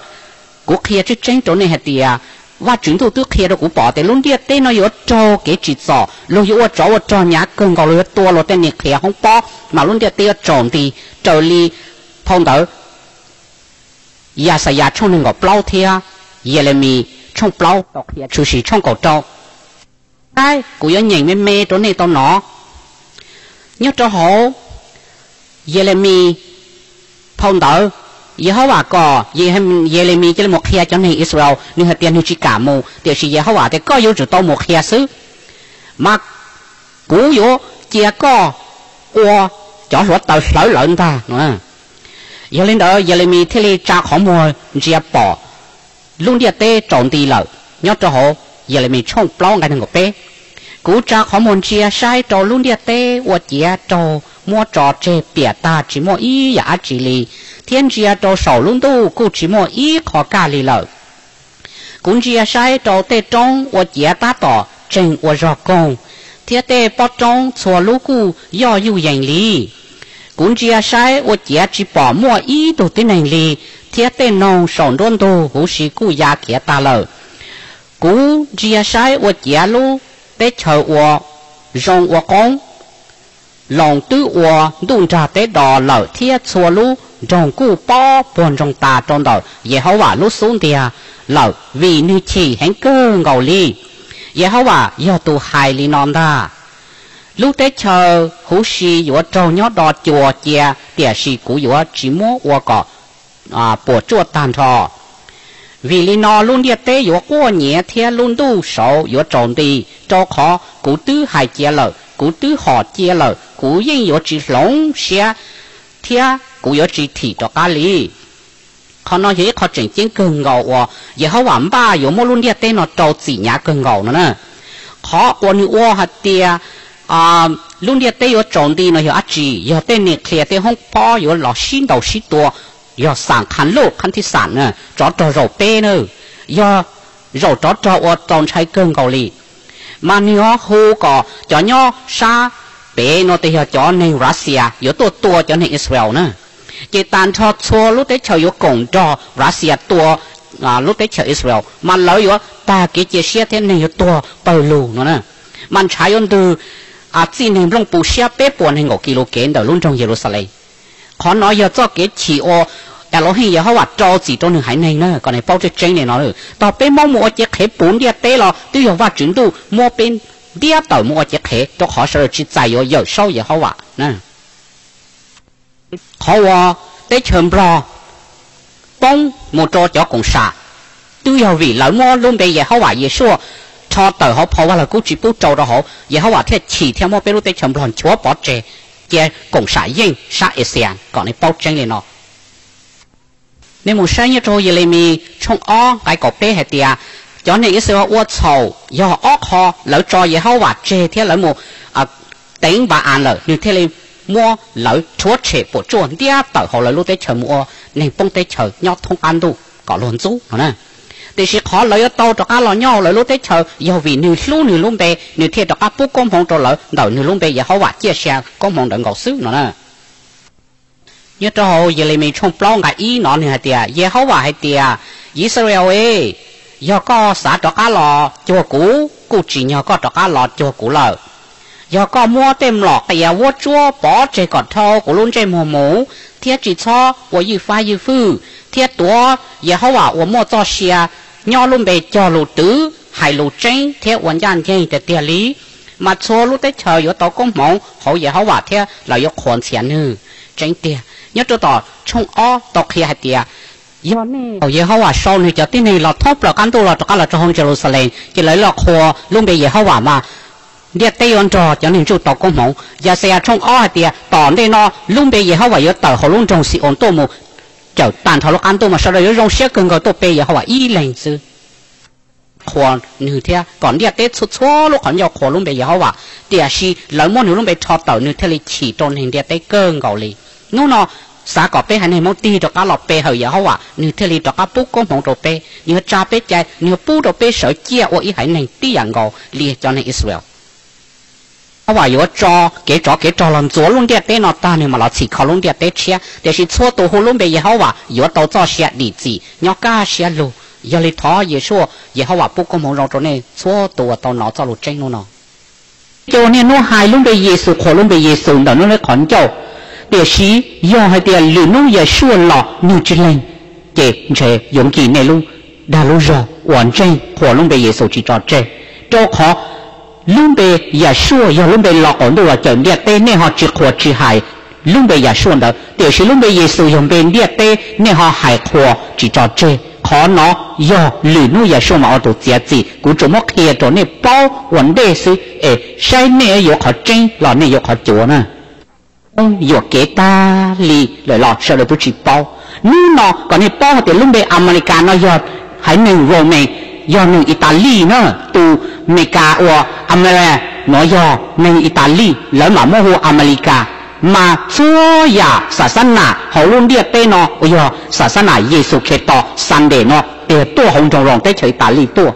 kuv qhia tseeb tseeb rau nej hais tias Vajtswv Ntuj twb qhia rau kuv pom tias lub ntiaj teb no yuav raug kev tsim txom, luag yuav ua tsov ua rog hnyav kawg nkaus, luag yuav tua luag tej niam qhia hoob pob, mas lub ntiaj teb yuav tsaus nti raws li phau ntawv Yaxayas tshooj nees nkaum plaub thiab Yelemis tshooj plaub tau qhia tshwm sim tshooj kaum rau. Saib, kuv yuav nyeem me me rau nej tau hnov. Nyob rau hauv Yelemis phau ntawv, Yehauvas kom Yelemis cia li mus qhia cov neeg Israel, nws hais tias nws tsis kam mus, tiam sis Yehauvas tias koj yuav tsum tau mus qhia xwb, mas kuv yuav cia koj ua cov hluav taws hlawv lawv ntag no. Yog li ntawd Yelemis thiaj li tsa qhov muag ntsia pom lub ntiaj teb tsaus nti lawm, nyob rau hauv Yelemis tshooj plaub nqe nees nkaum peb. Kuv tsa qhov muag ntsia saib rau lub ntiaj teb ua ciav raug muab tso tseg piam tag tsis muaj ib yam dab tsi li, thiab ntsia rau saum lub ntuj kuj tsis muaj ib qho kaj li lawm. Kuv ntsia saib rau tej roob ua ciav tab tom tseem ua zog koog, thiab tej pob roob txhua lub kuj yoj yuj yees li. Kuv ntsia saib ua ciav tsis pom muaj ib tug tib neeg li, thiab tej noog saum nruab ntug huv si kuj ya khiav tag lawm. Kuv ntsia saib ua ciav lub teb chaws ua zoo ua qoob, Loos twb ua ntuj nrag teb dos lawm thiab txhua lub nroog kuj pob puag ntsoog tas rau ntawm Yehauvas lub xub ntiag lawm, vim nws chim heev kawg nkaus li. Yehauvas yog tus hais li no ntag. Lub teb chaws huv si yuav raug nyob do cuag cia, tiam sis kuv yuav tsis muab ua kom puas tsuaj tag nrho. Vim li no lub ntiaj teb yuav quaj nyiav thiab lub ntuj saud yuav tsaus nti, rau qhov kuv twb hais cia lawm, kuv twb hom cia lawm, kuv yeej yuav tsis hloov siab thiab kuv yuav tsis thim rov qab li. Qhov no yog ib qho tseem ceeb kawg nkaus uas Yehauvas npaj yuav muab lub ntiaj teb no rau txim hnyav kawg nkaus no na. Qhov uas nws ua hais tias lub ntiaj teb yuav tsaus nti no yog dab tsi? Yog tej nuclear tej hoob phob yuav los sib ntaus sib tua, yog xam khas luj khab thib xam na, tsov rog zaum peb na, yog zaum tsov rog ua txaus ntshai kawg nkaus li. Mas nws ho hu kom cov nyob sab pem no tes yog cov neeg Russia yuav tuaj tua cov neeg Israel na. Ces tag nrho txhua lub teb chaws yuav koom nrog Russia tua lub teb chaws Israel, mas lawv yuav tag kev cia siab thiab neeg yuav tuag pawg lug no na. Mas ntshav yuav ntws txij neeg nplooj pus siab peb puas nees nkaum kis lus kev ntawm lub nroog Yeluxalees. Qhov no yog txoj kev chim uas Elohim Yehauvas rau txim rau nws haiv neeg na, kom nej paub tseeb tseeb li no. Tog peb Hmoob mus ua cev qhev puv ntiaj teb los twb yog Vajtswv ntuj muab peb ntiab tawm mus ua cev qhev, rau qhov sawv daws tsis txais yuav Yawmsaub Yehauvas na. Qhov uas teb chaws Nplog poob mus rau cov koom sam, twb yog vim lawv muab lub npe Yehauvas Yeshua rho tawm hauv phau Vaj Lug Kub tsis pub rau rau hauv, Yehauvas thiaj chim thiab muab peb lub teb chaws Nplog nchuav pov tseg, cia koom sam yeej sab Asia, kom nej paub tseeb li no. Nej mus saib nyob rau Yelemis tshooj ob nqai kaum peb hais tias, cov neeg Israel ua txhaum yog ob qho, lawv tso Yehauvas tseg thiab lawv mus teev Npa-as lawm, nws thiaj li muab lawv rhuav tshem puas tsuaj ntiab tawm hauv lawv lub teb chaws mus ua neeg poob teb chaws nyob thoob qab ntuj kom luag ntxub no na. Tiam sis qhov lawv yuav tau rov qab los nyob hauv lawv lub teb chaws yog vim nws hlub nws lub npe, nws thiaj rov qab pub koob hmoov rau lawv ntawm nws lub npe Yehauvas ciaj sia koob hmoov ntawd nkaus xwb no na. Nyob rau hauv Yelemis tshooj plaub nqai ib no nws hais tias, Yehauvas hais tias, Yixalayees, yog koj xav rov qab los cuag kuv, kuj tsim nyog koj rov qab los cuag kuv lawm. Yog koj muab tej mlom qias vuab tsuab pov tseg kom dhau kuv lub ntsej muag mus, thiab tsis txhob ua ywj fab ywj fwj, thiab tuav Yehauvas uas muaj txoj sia nyob lub npe cog lus twv, hais lus tseeb thiab ua ncaj ncees tiag tiag li, mas txhua lub teb chaws yuav tau koob hmoov hauv Yehauvas thiab lawv yuav qhuas ntxhias nws. Tseeb tiag, nyob rau tom tshooj ob tau qhia hais tias, yog nej, thaum Yehauvas sau nws cov tib neeg los thoob plaws qab ntuj los rov qab los rau hauv Yeluxalees ces lawv los qhuas lub npe Yehauvas mas ntiaj teb yuav nrog cov neeg ntsuj tau koob hmoov. Yaxayas tshooj ob hais tias tom ntej no lub npe Yehauvas yuav tawm hauv lub nroog Xi-oos tuaj mus cawm tag nrho lub qab ntuj mas sawv daws yuav zoo siab kawg nkaus tuaj pe Yehauvas ib leeg xwb, qhuas nws thiab kom ntiaj teb txhua txhua lub qhov ncauj qhuas lub npe Yehauvas. Tiam sis lawv muab nws lub npe rho tawm, nws thiaj li chim rau neeg ntiaj teb kawg nkaus li. Hnub no xav kom peb haiv neeg Hmoob tig rov qab los pe hawm Yehauvas, nws thiaj li rov qab pub koob hmoov rau peb, nws yuav tsa peb cai, nws yuav pub rau peb sawv ciaj ua ib haiv neeg tib yam nkaus li cov neeg Israel. Yehauvas yuav tso kev tsov kev rog los ntxuav lub ntiaj teb no tag, nws mam los txhim kho lub ntiaj teb tshiab. Tiam sis txhua tus hu lub npe Yehauvas yuav tau txoj sia dim txim nyob kaj siab lug. Yog li thov Yeshua, Yehauvas pub koob hmoov zoo rau nej txhua tus uas tau hnov txoj lus tseeb hnub no. Cov niaj hnub hais lub npe Yexus, qhuas lub npe Yexus ntawm nej lub qhov ncauj, tiam sis yog hais tias lwm hnub Yeshua los nws tsis lees, ces ntshe yuav nkim nej lub dag lub zog uas ntseeg qhuas lub npe Yexus tsis tso tseg. Rau qhov lub npe Yeshua yog lub npe los qaum ntuj los cawm ntiaj teb, nej ho tsis qhuas tsis hais lub npe Yeshua ntawd, tiam sis lub npe Yexus yog npe ntiaj teb, nej ho hais qhuas tsis tso tseg. Qhov no yog lwm hnub Yeshua mam ua tus txiav txim, kuv tsuas muab qhia rau nej paub ua ntej xwb es saib nej yuav qhov tseeb los nej yuav qhov cuav na. Yuam kev tag li lawm los sawv daws twb tsis paub. Hnub no kom nej paub hais tias lub npe Amelikas no yog haiv neeg Roman, yog neeg Italij na. Tus Meskas uas Amelikas no yog neeg Italij, lawv mam muab hu Amelikas. Mas txhua yam xav xab nam hauv lub ntiaj teb no uas yog xav xab nam Yexus Khetos Sunday no tiag tuaj hauv nroog Roos teb chaws Italij tuaj.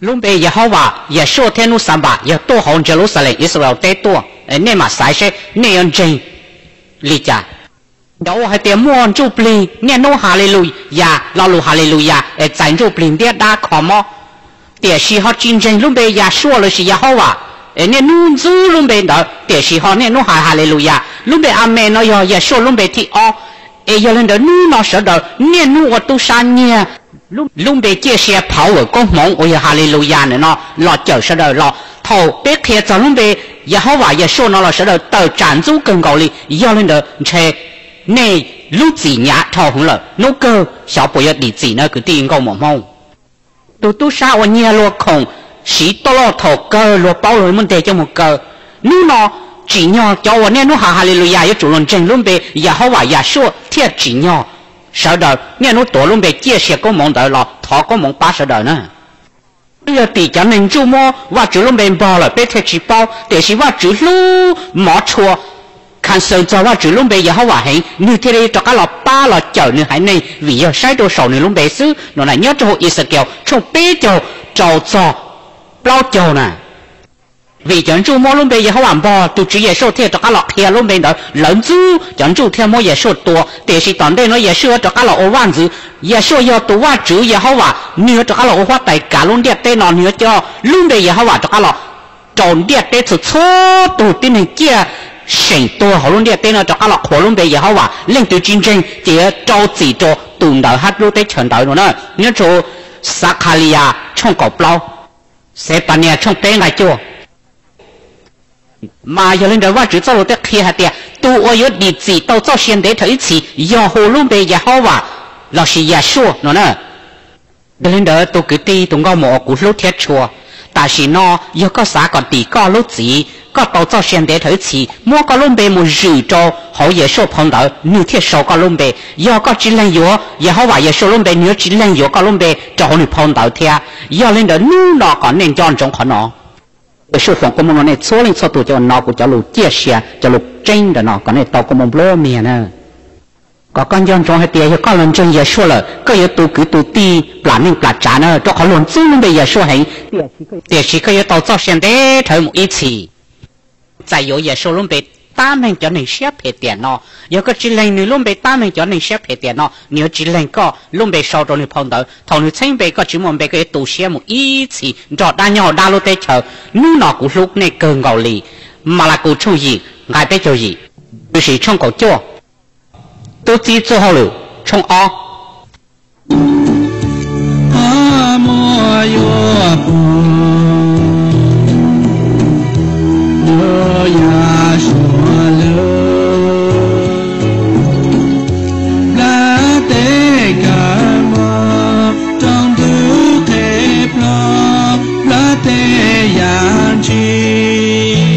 Lub npe Yehauvas, Yeshua thiab hnub Xanpam yog tuaj hauv Jeluxalees Israel teb tuaj. Nej mam xaiv seb nej yuav ntseeg li cas. Cov uas hais tias muaj ntsuj plig niaj hnub Haleluyas, lo lus Haleluyas es txais ntsuj plig ntiab dab kho mob, tiam sis ho tsis ntseeg lub npe Yahshua lossis Yehauvas, es niaj hnub ntxub lub npe ntawd tiam sis ho niaj hnub hais Haleluyas. Lub npe Ames no yog Yahshua lub npe thib ob. Es yog li ntawd hnub no sawv daws niaj hnub ua tub sab nyiag lub npe ciaj sia power koob hmoov uas yog Haleluyas ntawm no los cawm sawv daws los. Thaum peb qhia txog lub npe Yehauvas Yahshua no los sawv daws tawm tsam ntxub kawg nkaus li. Yog li ntawd ntshe nej lub txim hnyav dhau heev lawm, hnub kawg xyov puas yuav dim txim na kwv tij nkauj muam Hmoob. Tus tub sab uas nyiag luag khoom siv toj loj thaum kawg luag paub luag muab nteg coj mus kaw. Hnub no tsim nyog cov uas niaj hnub hais Haleluyas yuav tsum los ntseeg lub npe Yehauvas Yahshua thiaj tsim nyog sawv daws niaj hnub tuav lub npe ciaj sia koob hmoov ntawd los thov koob hmoov pab sawv daws na. Twb yog tim cov neeg ntsuj muab Vajtswv lub npe npog lawm peb thiaj tsis paub, tiam sis Vajtswv hlub mov tshua, kha xaws txog Vajtswv lub npe Yehauvas heev, nws thiaj li rov qab los pab los cawm nws haiv neeg vim yog saib rau saum nws lub npe xwb no na. Nyob rau hauv Exekiel tshooj peb caug rau txog plaub caug na. Vim cov ntsuj muab lub npe Yehauvas npog, tus Tswv Yeshua thiaj rov qab los qhia lub npe ntawd, lawv ntxub cov ntsuj thiaj muab Yeshua tua. Tiam sis tom ntej no Yeshua yuav rov qab los ua vaj ntxwv, Yeshua yog tus Vajtswv Yehauvas, nws yuav rov qab los ua huab tais kav lub ntiaj teb no, nws yuav coj lub npe Yehauvas rov qab los rau ntiaj teb txhua txhua tus tib neeg ciaj seem tuag hauv lub ntiaj teb no rov qab los qhuas lub npe Yehauvas. Leej twg tsis ntseeg ces yuav rau txim rau tus ntawd hab lub teb chaws ntawd no na. Nyob rau Xakhaliyas tshooj kaum plaub, Xepanias tshooj peb nqai cuaj. Mas yog li ntawd Vajtswv txoj lus twb qhia hais tias tus uas yuav dim txim tau txoj sia ntev dhawv ib txhis yog hu lub npe Yehauvas lossis Yahshua no na. Yog li ntawd tus kwv tij tus nkauj muam uas kuv hlub thiab tshua, tam sim no yog koj xav kom dim koj lub txim, koj tau txoj sia ntev dhawv ib txhis, muab koj lub npe mus zwm rau hauv Yahshua phau ntawv, nws thiaj sau koj lub npe. Yog koj tsis lees yuav Yehauvas Yahshua lub npe, nws yuav tsis lees yuav koj lub npe rau hauv nws phau ntawv thiab. Yog li ntawd hnub no kom nej nco ntsoov qhov no. Yahshua foom koob moov rau nej txhua leej txhua tus cov uas hnov kuv cov lus ciaj sia, cov lus tseeb ntawm no kom nej tau koob moov nplua mias na. Kom koj nco ntsoov hais tias yog koj los ntseeg Yahshua lawm, koj yuav tu kwv tu tij plam neej plam tsav na, rau qhov luag ntxub lub npe Yahshua heev, tiam sis koj yuav tau txoj sia ntev dhawv mus ib txhis. Txais yuav Yahshua lub npe tab meeg cov neeg siab phem tiam no. Yog koj tsis lees nws lub npe tab meeg cov neeg siab phem tiam no, nws yuav tsis lees koj lub npe sau rau nws phau ntawv. Thaum nws txheeb npe koj tsis muaj npe, koj yuav tu siab mus ib txhis nrog dab nyob hauv dab lub teb chaws. Hnub no kuv hlub nej kawg nkaus li. Malakus tshooj yim nqai peb caug yim, Lwm Siv tshooj kaum cuaj, Tub Txib Txoj Hauj Lwm tshooj ob. Qhov muag yuav pum, yuav ya suav lug, nplawv teb kawg muag, rooj ntug qheb plho, nplawv teb yam ntshis.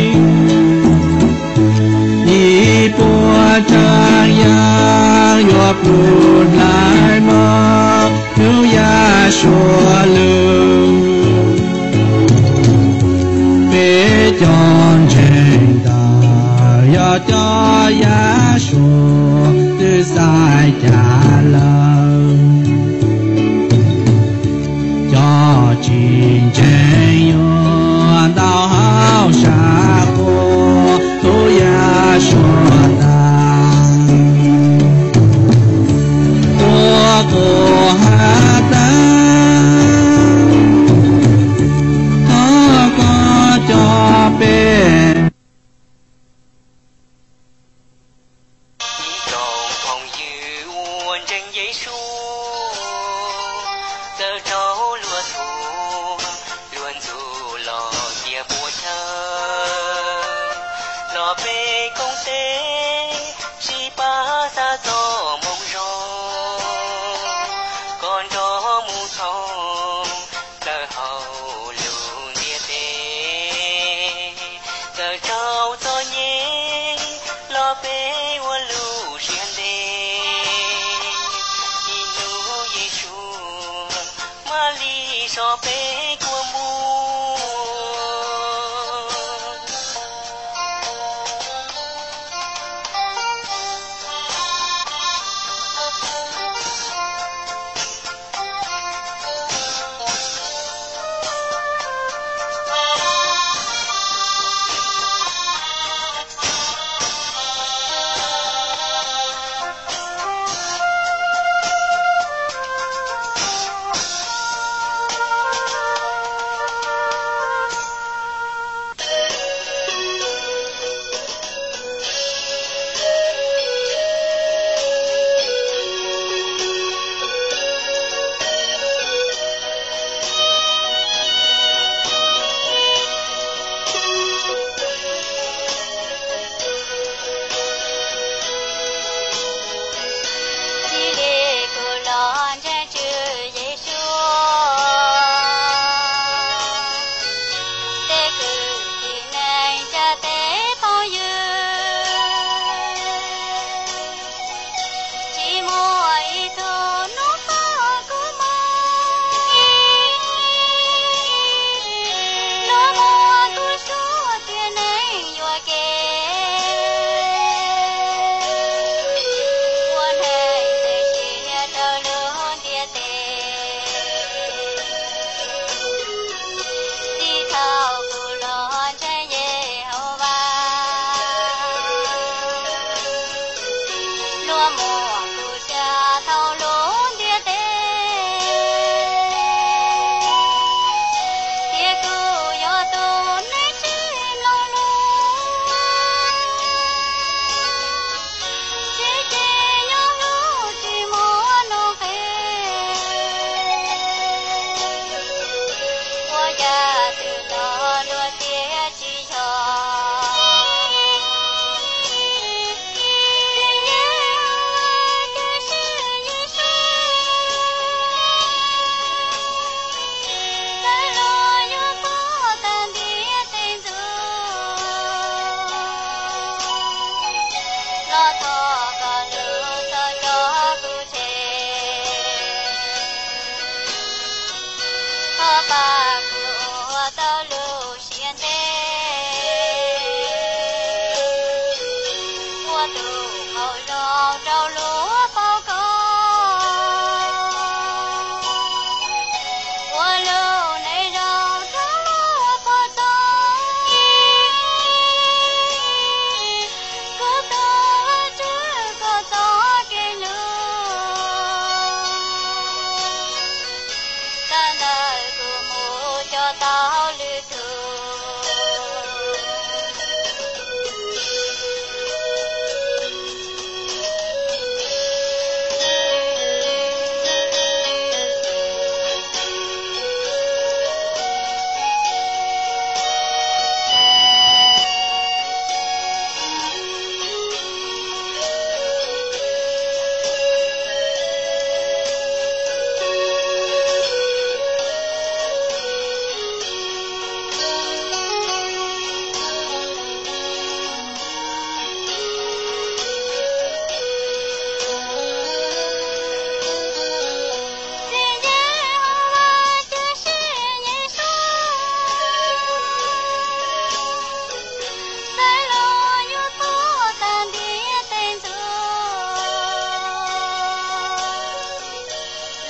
Ib puas tsav yam yuav pum hlais mog, hnub ya suav lug. Peb cov ntseeg ntawd yog cov ya suav twb xaiv cas lawm. Cov tsis ntseeg yuav ntaus hauv sab quas tus ya suav tas. Ua quas has tas, thov koj coj peb. Ib tsoom phooj ywg uas ntseeg Yexus, txawm raug luag thuam, luag ntxub los cia puas chaw, los peb koom tes sib pab xa txoj moo zoo, kom nrog mus txog plaws hauv lub ntiaj teb. Txawm raug txom nyem los peb ua lub siab ntev, ib hnub Yexus mam li so peb kua muag. Tus qauv zoo rau lub paus koob, ua lub neej zoo rau lub paus txob. Kuv tuav tswv koj txoj kev hlub, kawm ntawv kuv mus coj tau lwm tus.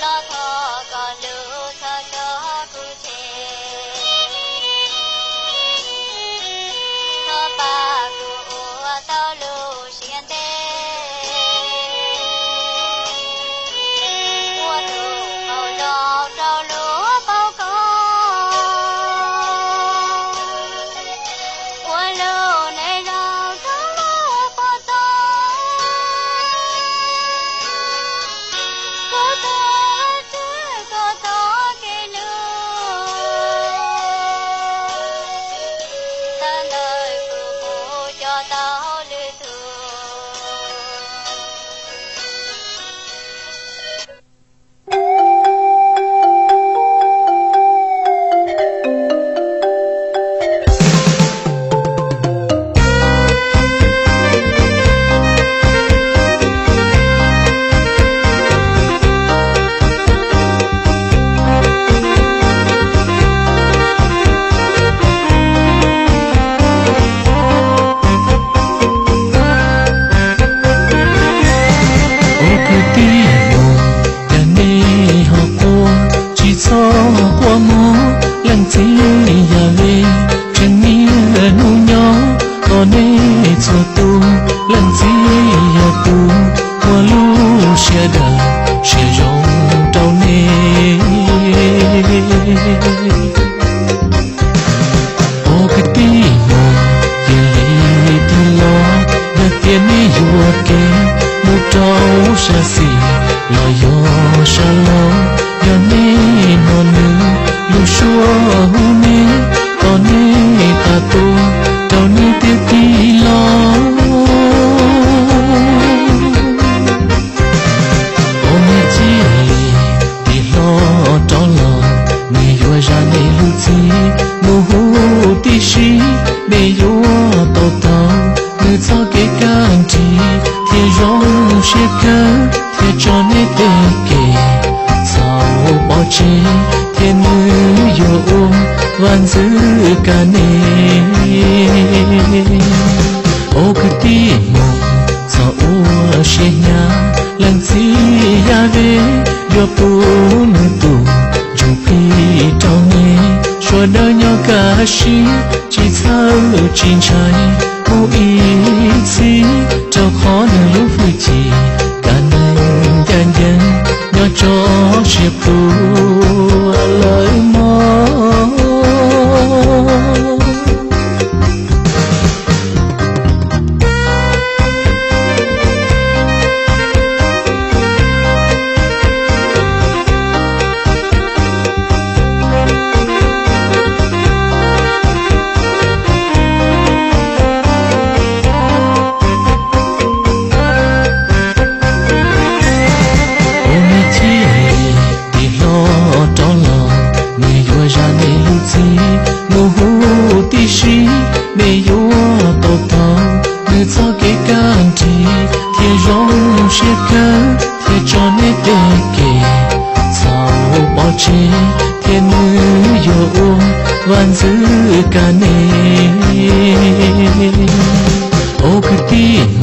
Los thov koj lub txhawb coj kuv tseg, thov pab kuv ua tau lub siab ntev, ua tus qauv zoo rau lub paus koob, ua lub neej zoo rau lub paus txob. Kuv tuav tswv koj txoj kev hlub, kawm ntawv kuv mus coj tau lwm tus. Ua kwv tij mus, cas nej ho quaj, tsis txhob quaj mog, leej txiv yog li tseem niaj hnub nyob tos nej txhua tus, leej txiv yog tus muaj lub siab dawb siab zoo rau nej. Ua kwv tij mus, cia li tig los, yog tias nej yuam kev mus rau sab xis los yog sab laug, yog nej hnov nws lub suab hu nej, kom nej tab tuaj rau nws tiag tig los. Ua me cia li tig hlo rov los, nws yuav zam nej lub txim mus huv tib si, nej yuav to taub nws txoj kev kaj nrig thiab zoo siab kawg, thiab tso nej tej kev txhaum pov tseg, thiab nws yuav ua vaj ntxwv kav nej. Ua kwv tij mus, txhob ua siab hnyav, leej txiv Yahweh yuav pub nws tus ntsuj plig rau nej, sawv daws nyob kaj siab, tsis txhawj tsis ntshai, mus ib txhis rau qhov nws lub hwj chim kav neeg ncaj ncees, nyob tso siab plhuav lawm mog. Ua me cia li tig hlo rov los, nws yuav zam nej lub txim mus huv tib si, nej yuav to taub nws txoj kev kaj nrig thiab zoo siab kawg, thiab tso nej tej kev txhaum pov tseg, thiab nws yuav ua vaj ntxwv kav nej. Ua kwv tij